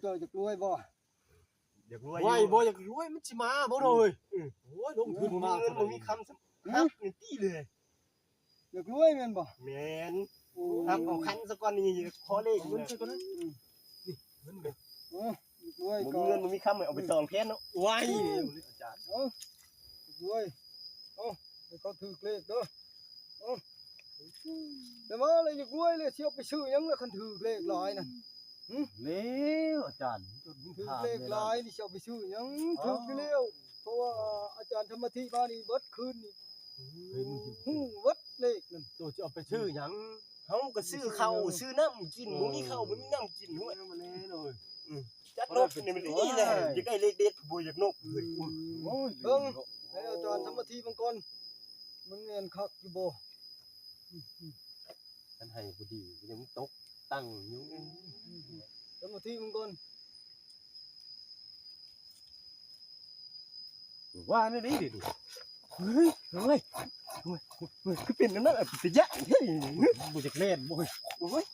ເຈົ້າຢາກລວຍບໍ່? ຢາກລວຍຢູ່ ໄວ້ບໍ່ຢາກລວຍ ມັນຊິມາບໍ່ເນາະເອີຍ? ອືມ ໂອ້ຍ ລົງທຶນມາ ບໍ່ມີເງິນບໍ່ມີຄຳ ຮະ? ຮັບນີ້ຕິເລີຍ. ຢາກລວຍແມ່ນບໍ່? ແມ່ນ. ໂອ້ ຮັບເອົາຄັນສາກ່ອນນີ້ ຂໍເລກ ເອົາເງິນໃສ່ກ່ອນນະ. ອືມ ນີ້ເງິນເດີ. ເອີ ຢາກລວຍ ບໍ່ມີເງິນບໍ່ມີຄຳ ເອົາໄປຕອງແທນເນາະ. ໂອ້ຍ ອາຈານ ເອີ ຢາກລວຍ. ເອົາ ໃຫ້ເຂົາຖືກເລກເດີ. ເອົາ ແຕ່ວ່າລະຢາກລວຍລະ ຊິເອົາໄປຊື້ຫຍັງລະ ຄັນຖືກເລກຫຼາຍນະ? ຫຶ? ແລ້ວອາຈານ ຖືກເລກຫຼາຍນີ້ຊິເອົາໄປຊື້ຫຍັງ? ອໍ ຖືກຢູ່ແລ້ວ ເພາະວ່າອາຈານທຳມະທິມານີ້ເບິດຄືນນີ້ ເຮີ້ຍ ມຶງຊິຮູ້ເບິດເລກນັ້ນ. ໂຕຊິເອົາໄປຊື້ຫຍັງ? ເຮົາກໍຊື້ເຂົ້າຊື້ນ້ຳກິນ ບໍ່ມີເຂົ້າບໍ່ມີນ້ຳກິນ. ໂອ້ຍ ມັນແນ່ເນາະ. ອືມ ຈັກນົກນີ້ມັນດີແຫຼະ ຢາກໄດ້ເລກເດັດ ບໍ່ຢາກນົກເລີຍ. ໂອ້ຍ ເບິ່ງໃຫ້ອາຈານທຳມະທິເບິ່ງກ່ອນ ມັນແມ່ນຄັກຢູ່ບໍ່? ຄັນໃຫ້ບໍ່ດີກໍຍັງຕົກຕັ້ງຢູ່. ເຈົ້າໜ້າທີ່ເບິ່ງກ່ອນ ວ່າແນວໃດເດນີ້? ເຮີ້ຍ ເຮີ້ຍ ເຮີ້ຍ ຄືເປັນແນວນັ້ນ ເປັນຕາຢ້ານເດ້. ບໍ່ຢາກແລ່ນບໍ່? ໂອ້ຍ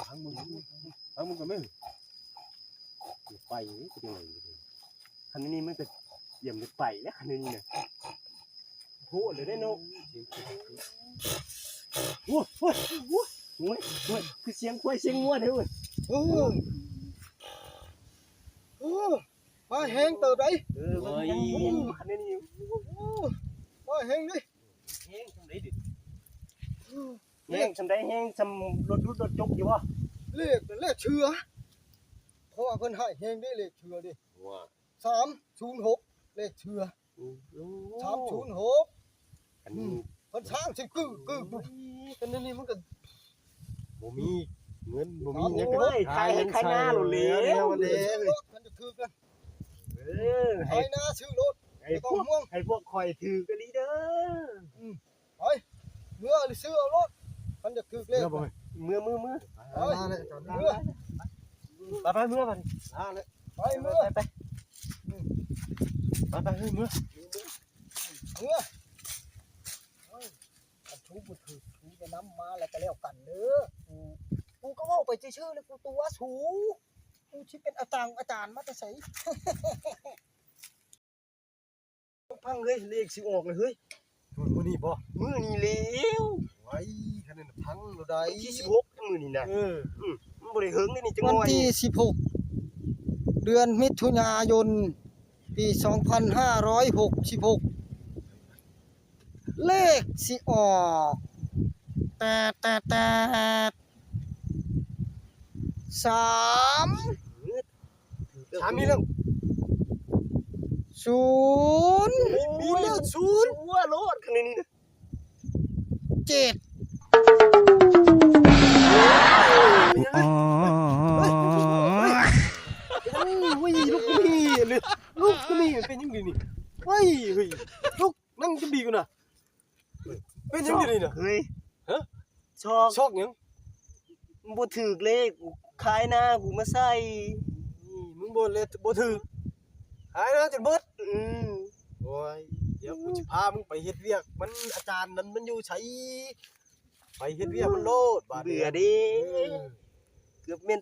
ທາງມຶງ ທາງມຶງກໍແມ່ນ ໄປ ເປັນຈັ່ງໃດ? ຄັນນີ້ມັນກໍຢ້ານໄປແລ້ວ ຄັນນີ້ນະ. ໂຫດເລີຍເດ້ເນາະ. ໂອ້ຍ ໂອ້ຍ ໂອ້ຍ ໂອ້ຍ ໂອ້ຍ ຄືສຽງຄວາຍສຽງງົວແທ້ເວີ້ຍ. ໂອ້ຍ ໂອ້ຍ ມາແຮງເຕີບໃດ. ເອີ ໂອ້ຍ ມາແຮງເດ້. ແຮງສ່ຳໃດເດ? ແຮງສ່ຳໃດ? ແຮງສ່ຳລົດດຸດລົດຈົກຢູ່ບໍ່? ເລກ ເລກເຊືອ ເພາະວ່າເພິ່ນໃຫ້ແຮງເດ້ ເລກເຊືອເດ້. ວ່າ ສາມສູນຫົກ ເລກເຊືອ. ໂອ້ ສາມສູນຫົກ ອັນນີ້ ອືມ ເພິ່ນສ້າງຊິກຶກຶ ໂອ້ຍ ກັນນີ້ມັນກໍບໍ່ມີເງິນ ບໍ່ມີຫຍັງ ໂອ້ຍ ຂາຍ ຂາຍນາໂລດແລ້ວ ແລ້ວ ແລ້ວ ມັນຈະຖືກນະ. ເອີ ຂາຍນາຊື້ໂລດ ໃຫ້ພວກ ບໍ່ຕ້ອງຫ່ວງ ໃຫ້ພວກຂ້ອຍຖືກອີ່ຫຼີເດີ. ອືມ ໄປ ເມືອຊື້ເອົາໂລດ ຄັນຢາກຖືກເລກ. ເມືອ ເມືອ ເມືອ ໄປ ເມືອ ໄປ ເມືອ ໄປ ໄປ ເມືອ ໄປ ໄປ ໄປ ໄປ ໄປ ໄປ ເມືອ ເມືອ. ໂອ້ຍ ຄັນສູບໍ່ຖືກ ສູຢ່ານຳມາແລ້ວກໍແລ້ວກັນເດີ. ກູ ກູກໍເວົ້າໄປຊື່ໆ ແລ້ວ ກູຕົວະສູ ກູຊິເປັນອາຈານ ອາຈານມາແຕ່ໃສ? ຟັງເຮີ້ຍ ເລກຊິອອກແລ້ວເຮີ້ຍ. ມື້ ມື້ນີ້ບໍ່? ມື້ນີ້ແລ້ວ. ໄວ້ ຄັນນັ້ນພັງໂລດໃດ໋. ວັນທີສິບຫົກມື້ນີ້ນະ. ເອີ ອືມ ມັນບໍ່ໄດ້ເຫິງເດ້ນີ້ ຈັກໜ້ອຍ. ວັນທີສິບຫົກ ເດືອນມິຖຸນາຍົນ ປີສອງພັນຫ້າຮ້ອຍຫົກສິບຫົກ ເລກຊິອອກ ແຕດ ແຕດ ແຕດ ສາມ ສາມມີແລ້ວ ສູນ ໂອ້ຍ ມີແລ້ວສູນ ຊົ່ວໂລດ ຄັນນີ້ນະ ເຈັດ ໂອ້ຍ ເຮີ້ຍ ລຸກນີ້ ລຸກນີ້ ເປັນຫຍັງດີນີ້? ເຮີ້ຍ ເຮີ້ຍ ລຸກ ນັ່ງຈະບີກນະ ເປັນຫຍັງຢູ່ນີ້ນະ? ເຮີ້ຍ ຮະ? ຊອກ ຊອກຫຍັງ? ບໍ່ຖືກເລກ ຂາຍນາກູມາໃສ່ ອືມ ມຶງບໍ່ເລກ ບໍ່ຖືກ ຂາຍນາຈົນເບິດ. ອືມ ໂອ້ຍ ດຽວກູຊິພາມຶງໄປເຮັດວຽກ ມັນ ອາຈານນັ້ນມັນຢູ່ໃສ? ໄປເຮັດວຽກມັນໂລດ ບາດນີ້ ເບື່ອເດ້ ເອີ ເກືອບແມ່ນ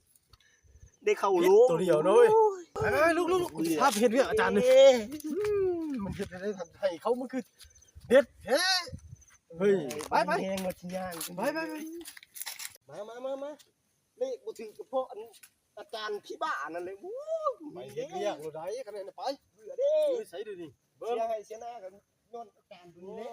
ໄດ້ເຂົ້າໂລງ ໂຕດຽວເນາະເວີຍ. ໂອ້ຍ ໄປໆ ລຸກໆ ເບື່ອ ພາໄປເຮັດວຽກອາຈານນີ້. ເອີ ອືມ ມັນເຮັດໄດ້ໃຫ້ເຂົາ ມັນຄືເດັດແທ້. ເຮີ້ຍ ໄປໆ ແຮງວ່າຊິຍ່າງ ໄປໆ ໄປໆ ມາໆໆ ເລກບໍ່ຖືກກໍເພາະອັນອາຈານຜີບ້ານັ້ນແຫຼະ. ໂອ້ຍ ໄປເຮັດວຽກໂລດໃດ ຄັນນັ້ນນະ ໄປ ເບື່ອເດ້. ເອີ ໃສເດນີ້ ເບິ່ງ ເສຍໄຮ່ເສຍນາກໍຍ້ອນອາຈານໂຕນີ້ແຫຼະ.